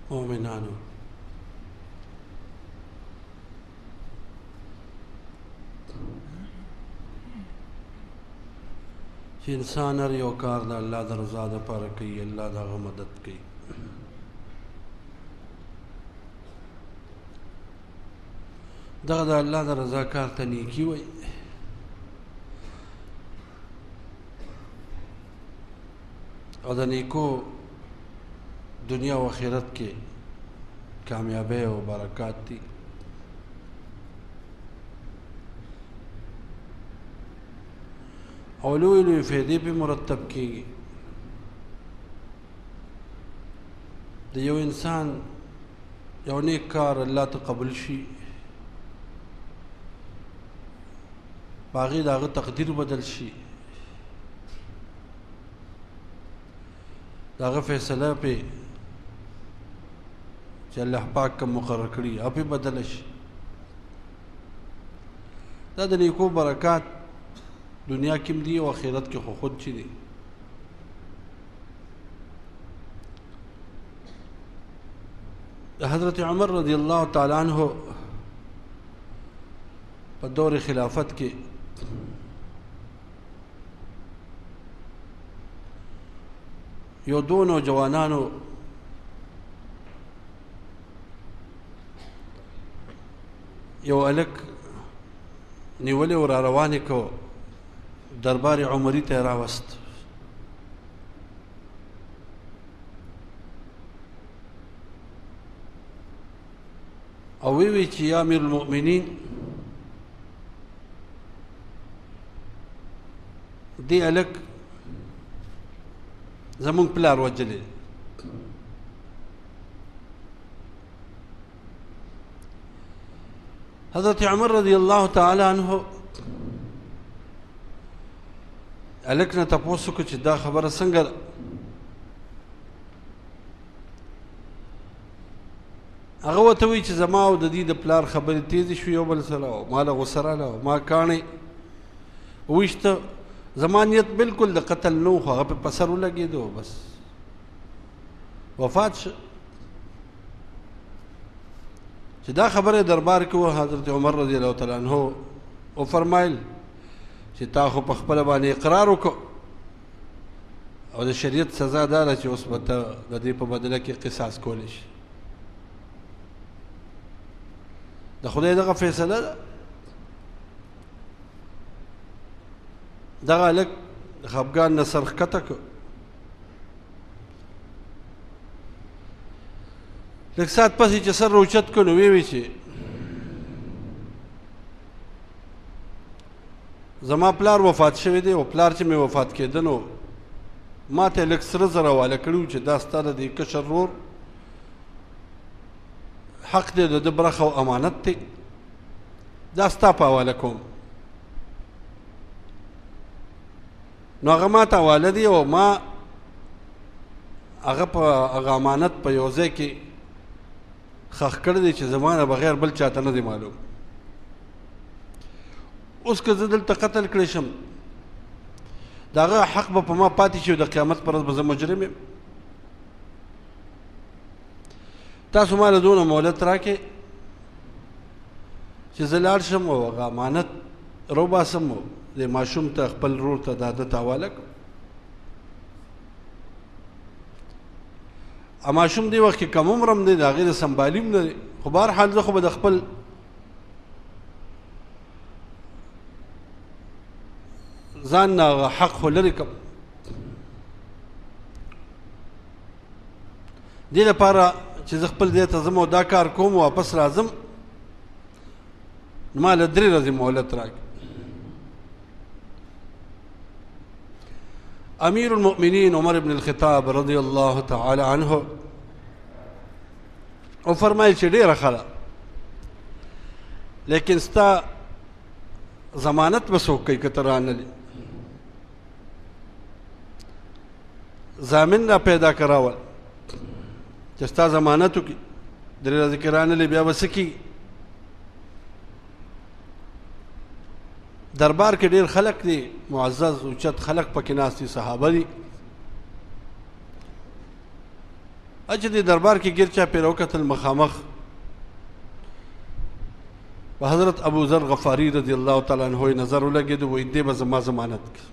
مؤمنانو چې انسان هر یو کار د الله د رضا دپاره کوي، الله د هغه مدد کوي. دغه د الله د رضا کار ته نیکي وایي. او د نیکو دنیا او آخرت کې کامیابی او برکات دي. او لوی لوی فایدې پې مرتب کېږي. د یو انسان یو نیک کار الله ته قبول شي، په هغې د هغه تقدیر بدل شي، د هغه فیصله پې چې الله پاک کوم مقرر کړي هغه پې بدله شي. دا د نیکو برکات دنیا کې هم دي او آخرت کې خو خود چې دي. د حضرت عمر رضی الله تعالی عنہ په دور خلافت کې یو دوه نوجوانانو یو هلک نیولی او را روان یې کړ، دربار عمري ته یې راوست. او وی وی چې یا امیر المؤمنین، دې هلک زمونږ پلار وژلی. حضرت عمر رضی الله تعالی عنہ هلک نه تپوس وکړو چې دا خبره څنګه ده؟ هغه ورته وایي چې زما او د دې د پلار خبرې تېزې شوې یو بل سره، او ما له غوسه راله او ما کاڼې وویشته. زما نیت بالکل د قتل نه و، خو هغه پې په سر ولګېدو، بس وفات شو. چې دا خبره دربار کې وه، حضرت عمر رضی الله تعالی عنہ وفرمایل چې تا خو په خپله باندې اقرار وکړو او د شریعت سزا دا ده چې اوس به ته د دې په بدله کې قصاص کولی شي. د خدای دغه فیصله ده. دغه هلک د خفګان نه سر ښکته کړ. لږ ساعت پس یې چې سر راوچت کړ، نو ویې وی چې زما پلار وفات شوی دی، او پلار چې مې وفات کېده نو ما ته یې لږ سره زر حواله کړي وو چې دا ستا د دې کشر ورور حق دی، د ده برخه او امانت دی، دا ستا په حواله کوم. نو هغه ما ته حواله دی او ما هغه په هغه امانت په یو ځای کې ښخ کړی دی چې زما نه بغیر بل چاته نه دی معلوم. اوس که زه دلته قتل کړی شم، د هغه حق به په ما پاتې شي او د قیامت پر ورځ به زه مجرم یم. تاسو ما له دونه مهلت راکړئ چې زه لاړ شم او هغه امانت روباسم او دې ماشوم ته خپل ورور ته د ده ته حواله کړم. ماشوم دې وخت کې کم عمر هم دی، د هغې د سمبالي هم نه دی، خو بهرحال زه خو به د خپل ځان نه هغه حق خو لرې کړم. دې لپاره چې زه خپل ځای ته ځم او دا کار کوم، واپس راځم، نو ما له 3 ورځې مهلت راکړي. امیر المؤمنین عمر بن الخطاب رضی الله تعالی عنہ او فرمایل چې ډېره ښه ده، لیکن ستا ضمانت به څوک کوي که ته رانلې؟ ضامن را پیدا کراول چې ستا ضمانت وکړي. 3 ورځې کې رانلې بیا به څه کېږي؟ دربار کې ډېر خلک دي، معزز اوچت خلک پکې ناست دي، صحابه دي. چې د دربار کې ګیر چا پیر وکتل مخامخ په حضرت ابو ذر غفاری رضی الله تعالی عنہ نظر ولګید، وای دې به زما ضمانت کی.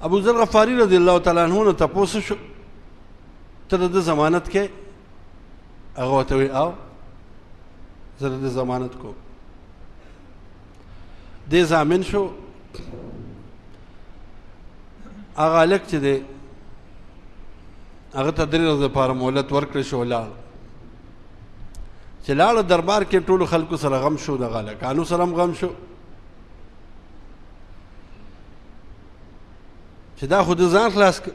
ابو ذر غفاری رضی الله تعالی عنہ نه تپوس شو، ته د ضمانت کې؟ هغه ورته وی او زه د ضمانت کوم. دې ضامن شو. هغه هلک چې دی هغه ته 3 ورځې لپاره مهلت ورکړی شو، لاړ. چې لاړ دربار کې ټولو خلکو سره غم شو، دغه هلکانو سره هم غم شو چې دا خو د ځان خلاص کړ.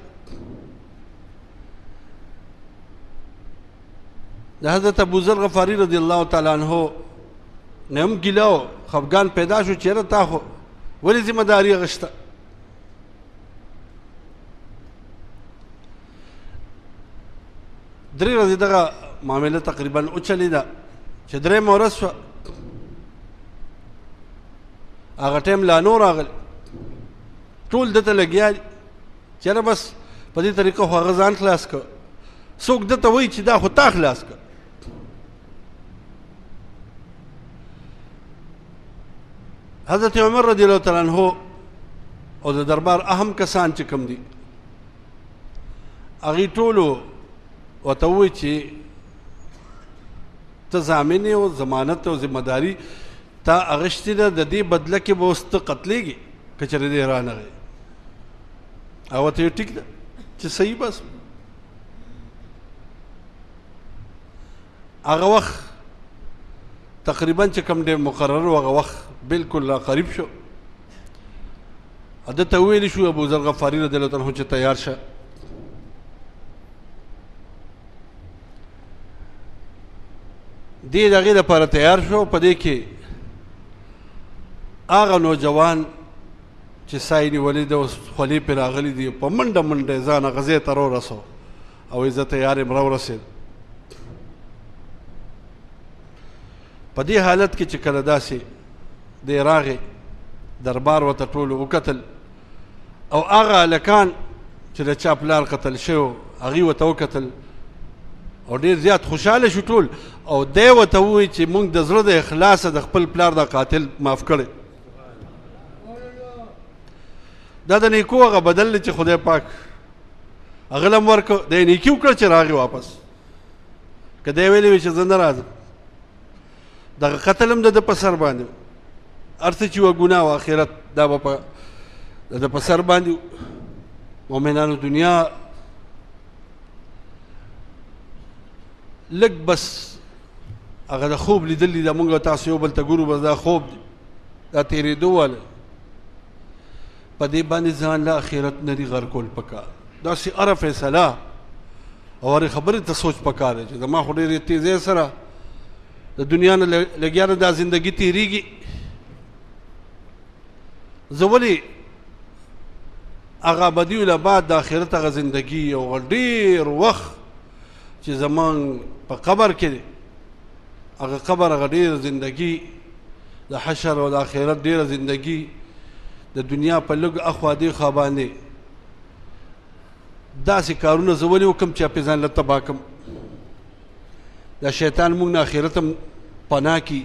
د حضرت ابو ذر غفاری رضی الله تعالی عنہ نه هم ګیله او خفګان پیدا شو چې یاره تا خو ولې ذمه داري اخیسته؟ 3 ورځې دغه معامله تقریبا وچلېده. چې درېیمه ورځ شوه هغه ټایم لا نور راغلی، ټول ده ته لګیا دي چې یاره بس په دې طریقه خو هغه ځان خلاص کړ. څوک ده ته وایي چې دا خو تا خلاص کړ. حضرت عمر رضی الله تعالی عنہ او د دربار اهم کسان چې کوم دي هغې ټولو ورته ووایي چې ته ضامن یې او ضمانت او ذمه داري تا اخیستې ده، د دې بدله کې به اوس ته قتلېږې که چېرې دی رانغی. هغه ورته وایي ټیک ده چې صحیح بس. هغه وخت تقریبا چې کوم ډېر مقرر و هغه وخت بالکل را قریب شو. ده ته وویل شو ابو ذر غفاري رضی الله عنه چې تیار شه. دی د هغې دپاره تیار شو. په دې کې هغه نوجوان چې ساه یې نیولې ده اوس خولې پرې راغلي دي، په منډه منډه یې ځان هغه ځای ته راورسو او یې زه تیار یم راورسېد. په دې حالت کې چې کله داسې دی راغی دربار ورته ټولو وکتل او هغه هلکان چې د چا پلار قتل شوی و هغوی ورته وکتل او ډېر زیات خوشحاله شو ټول. او دی ورته ووایي چې موږ د زړه د اخلاصه د خپل پلار د قاتل معاف کړی. دا د نیکو هغه بدل دی چې خدای پاک هغه له هم ورکړ. دی نیکي وکړه چې راغی واپس. که دی ویلي وي چې زه نه راځم، دغه قتل هم د ده په سر باندې و. هر څه چې وه ګناه وه، آخرت دا به په د ده په سر باندې و. مؤمنانو دنیا لږ بس هغه د خوب لیدل دي، دا موږ تاسو یو بل ته ګورو بس دا خوب دی، دا تېرېدو والی. په دې باندې ځان له آخرت نه دي غرقول پکار. داسې هره فیصله او هرې خبرې ته سوچ پکار دی چې زما خو ډېرې تېزۍ سره د دنیا نه لګیا ده دا زندګي تېرېږي، زه ولې هغه ابدي الاباد د آخرت هغه زندګي او ډېر وخت چې زمونږ په قبر کې دی، هغه قبر هغه ډېره زندګي د حشر او د آخرت ډېره زندګي د دنیا په لږ اخوا دېخوا باندې داسې کارونه زه ولې وکړم چې پې ځان له تباه کړم؟ دا شیطان موږ نه آخرت هم پناه کړي،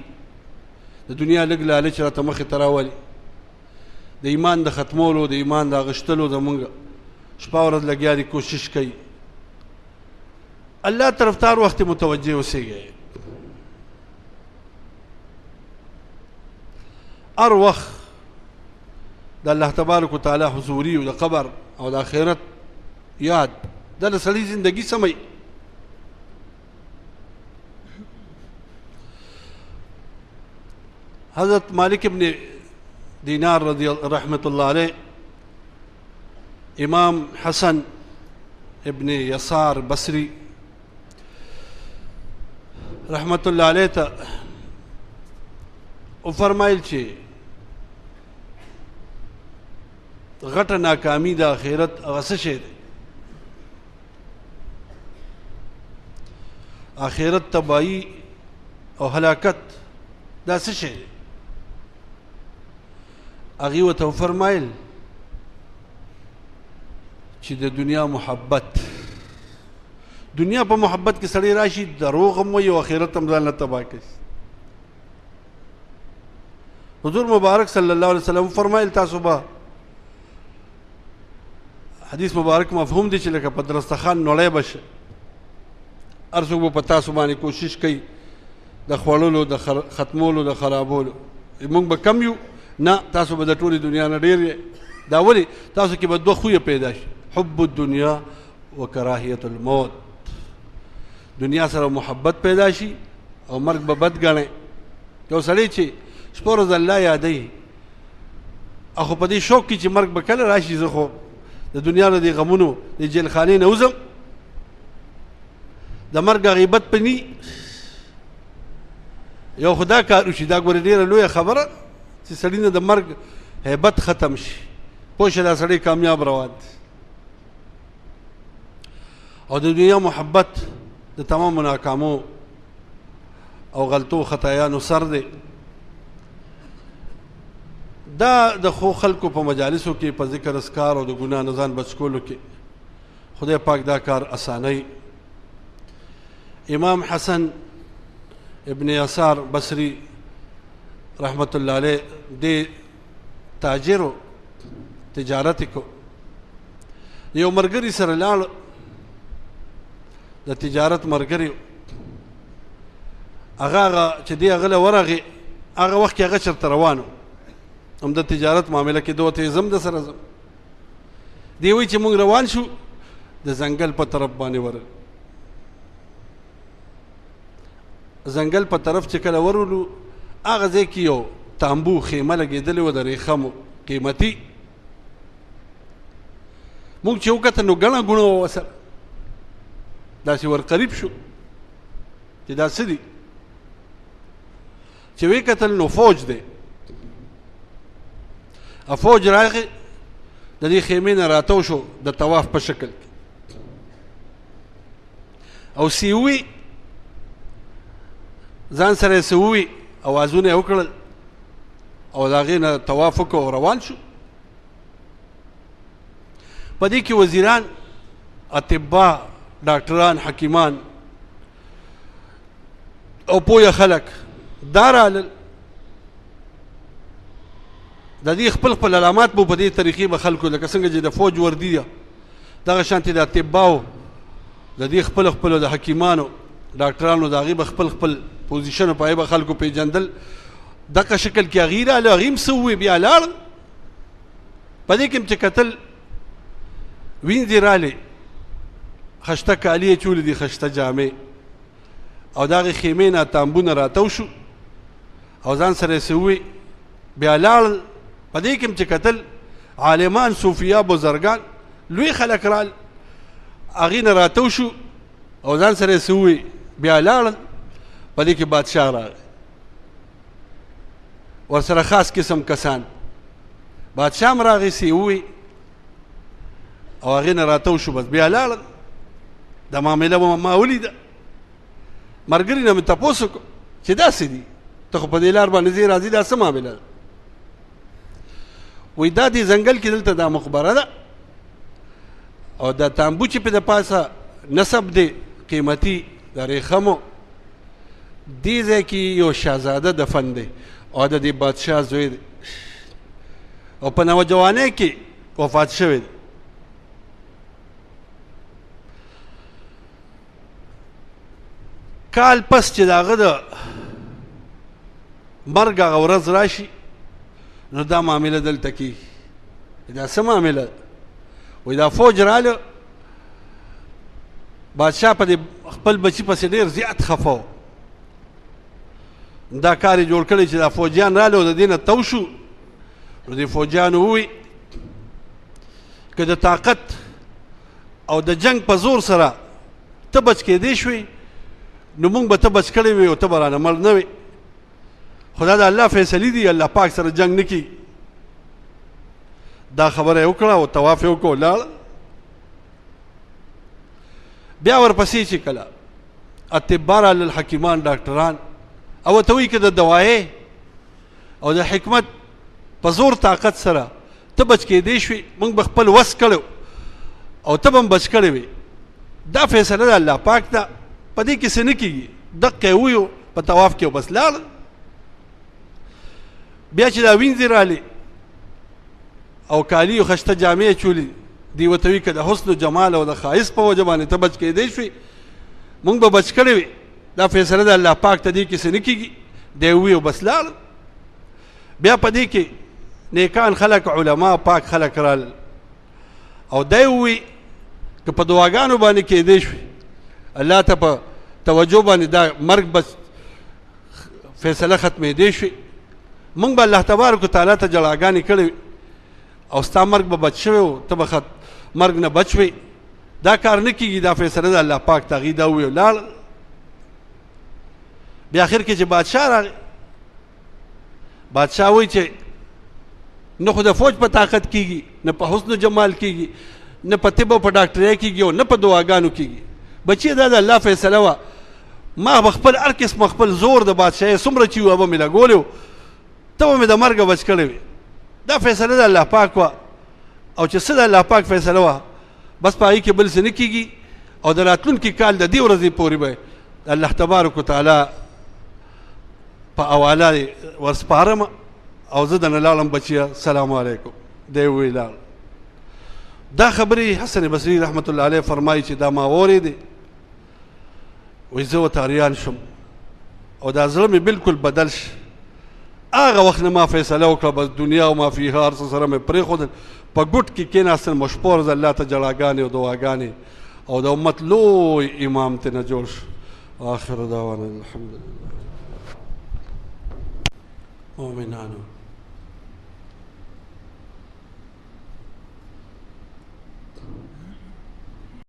د دنیا لږ لالچ راته مخې ته راولي، د ایمان د ختمولو د ایمان د اغشتلو زمونږ شپه ورځ لګیا دي کوشش کوي. الله طرف ته هر وخت متوجه اوسېږئ، هر وخت د الله تبارک وتعالی حضوري او د قبر او د آخرت یاد دا د سړي زندګي سموي. حضرت مالک ابن دینار رضی رحمت الله علیه، امام حسن ابن یسار بصری رحمت الله علیه ته وفرمایل چې غټه ناکامي د آخرت هغه څه شی دی؟ آخرت تباهي او هلاکت دا څه شی دی؟ هغې ورته وفرمایل چې د دنیا محبت، دنیا په محبت کې سړی راشي دروغ هم وایي او آخرت هم ځان له تباه کوي. حضور مبارک صلی الله علیه وسلم فرمایل، تاسو به حدیث مبارک مفهوم دی چې لکه په درستخان نوړی به شي، هر څوک به په تاسو باندې کوشش کوي د خوړلو، د ختمولو، د خرابولو. موږ به کم یو، نه تاسو به د ټولې دنیا نه ډېر یئ. دا ولې؟ تاسو کې به دوه خویه پیدا شي، حب الدنیا وکراهیت الموت. دنیا سره محبت پیدا شي او مرګ به بد ګڼئ. یو سړی چې شپه ورځ الله یادوي، خو په دې شوق کې چې مرګ به کله راشي، زه خو د دنیا له دې غمونو، د جیلخانې نه وځم، د مرګ غیبت په نی. یو خدا کار وشي، دا ګورې ډېره لویه خبره چې سړي نه د مرګ هیبت ختم شي، پوه شه دا سړی کامیاب روان دی. او د دنیا محبت د تمامو ناکامو او غلطو خطایانو سر دی. دا د خو خلکو په مجالسو کې په ذکر اسکار او د ګناه نه ځان بچ کولو کې خدای پاک دا کار اسانوي. امام حسن ابن یسار بصری رحمت الله علیه د تاجرو تجارت کو، یو مرګري سره لاړ، د تجارت مرګري هغه چې دی هغه له ورغی، هغه وخت کې هغه چېرته روانو، هم د تجارت معامله کې دوه ته زم د سره ځم. دی وایي چې موږ روان شو، د ځنګل په طرف باندې ورغ، ځنګل په طرف چې کله ورولو، هغه ځای کې یو تامبو خیمه لګېدلې وه د ریښمو قیمتي. موږ چې وکتل نو ګڼه ګوڼه وه ورسره، داسې ورقریب شو چې دا څه دي. چې ویې کتل نو فوج دی، فوج راغی د دې خیمې نه راتاو شو د طواف په شکل کې، او سیوی ځان سره یې سووي، اوازونه یې وکړل او د هغې نه طواف وکړو او روان شو. په دې کې وزیران، اطبا، ډاکټران، حکیمان او پوهه خلک دا رالل. د دې خپل خپل علامات به په دې طریقې به خلکو لکه څنګه چې د فوج وردي ده، دغه شانتې د اطباو د دې خپل خپل د حکیمانو ډاکټرانو د هغې به خپل خپل پوزیشن په هغې به خلکو پېژندل. دغه شکل کې هغې راله، هغې هم څه ووایي بیا لاړل. په دې کې هم چې کتل وینځې رالې، خشته کالي یې چولي دي، خشته جامې، او د هغې خیمې نه تامبونه راتاو شو او ځان سره یې څه ووایي بیا لاړل. په دې کې هم چې کتل عالمان، صوفیا، بزرګان، لوی خلک رال، هغې نه راتاو شو او ځان سره یې څه ووایي بیا لاړل. په دې کې بادشاه راغی، ورسره خاص قسم کسان، بادشاه هم راغی څه یې ووایي او هغې نه راتاو شو، بس بیا لاړل. دا معامله ما ولیده، ملګري نه مې تپوس وکړو چې دا څه دي، ته خو په دې لار باندې ځې راځي، دا څه معامله ده؟ وایي دا دې ځنګل کې دلته دا مقبره ده او دا تامبو چې په د پاسه نصب دی قیمتي د ریښمو، دې ځای کې یو شاهزاده دفن دی او د دې بادشاه زوی دی او په نوجوانۍ کې وفات شوی دی. کال پس چې د هغه د مرګ هغه ورځ راشي نو دا معامله دلته کېږي. دا څه معامله؟ وایي دا فوج راله، بادشاه په دې خپل بچي پسې ډېر زیات خفه و، دا کار یې جوړ کړی چې دا فوجیان راله او د دې نه تو شو. نو دې فوجیانو ووایي که د طاقت او د جنگ په زور سره ته بچ کېدی شوې نو موږ به ته بچ کړی وي او ته به رانه مړ نه وې، خو دا د الله فیصلې دي، الله پاک سره جنګ نه کېږي. دا خبره یې وکړه او طواف یې وکړو لاړ. بیا ورپسې چې کله اطبا رالل، حکیمان، ډاکټران، او ورته وایي که د دوایې او د حکمت په زور طاقت سره ته بچ کېدی شوې، موږ به خپل وس کړی او ته به هم بچ کړی وي. دا فیصله ده الله پاک ده، په دې کې څه نه کېږي. دقه یې ویو په طواف کې بس لاړ. بیا چې دا وینځې رالې او کالي او خشته جامې اچولي، دی ورته وایي که د حسن و جمال او د ښایست په وجه باندې ته بچ کېدی شوې، مونږ به بچ کړی وي. دا فیصله ده الله پاک ته، دې کې څه نه کېږي. دی وویل بس لاړ. بیا په دې کې نیکان خلک، علما، پاک خلک رال او دی ووی که په دعاګانو باندې کېدی شوې، الله ته په توجه باندې دا مرګ بس فیصله ختمېدی شوې، مونږ به الله تبارک وتعالی ته جړاګانې کړې او ستا مرګ به بچ شوی و، ته به مرګ نه بچ وې. دا کار نه کېږي، دا فیصله ده الله پاک ته. هغوی دا وویل لاړ. بیا اخر کې چې بادشاه راغی، بادشاه وایي چې نه خو د فوج په طاقت کېږي، نه په حسن و جمال کېږي، نه په طب او په ډاکټرۍ کېږي او نه په دعاګانو کېږي. بچیه دا د الله فیصله وه، ما به خپل هر قسمه خپل زور د بادشاهۍ څومره چې وو هغه به مې لګولی و، ته به مې د مرګه بچ کړی وې. دا فیصله د الله پاک وه او چې څه د الله پاک فیصله وه بس په هغې کې بل څه نه کېږي. او د راتلونکي کال د دې ورځې پورې به الله تبارک وتعالی په حواله ورسپارم او زه درنه لاړم بچیه، سلام علیکم. دی وویل لاړ. دا خبرې حسن بصري رحمت الله علیه فرمایي چې دا ما واورېدې، وایي زه ورته اریان شوم او دا زړه مې بالکل بدل شي. هغه وخت نه ما فیصله وکړه، بس دنیا او ما فیها هر څه سره مې پرېښودل، په ګوټ کې کېناستم او شپه ورځ الله ته ژړاګانې او دعاګانې او د امت لوی امام ترې نه جوړ شو. آخر دعوانا الحمدلله. مؤمنانو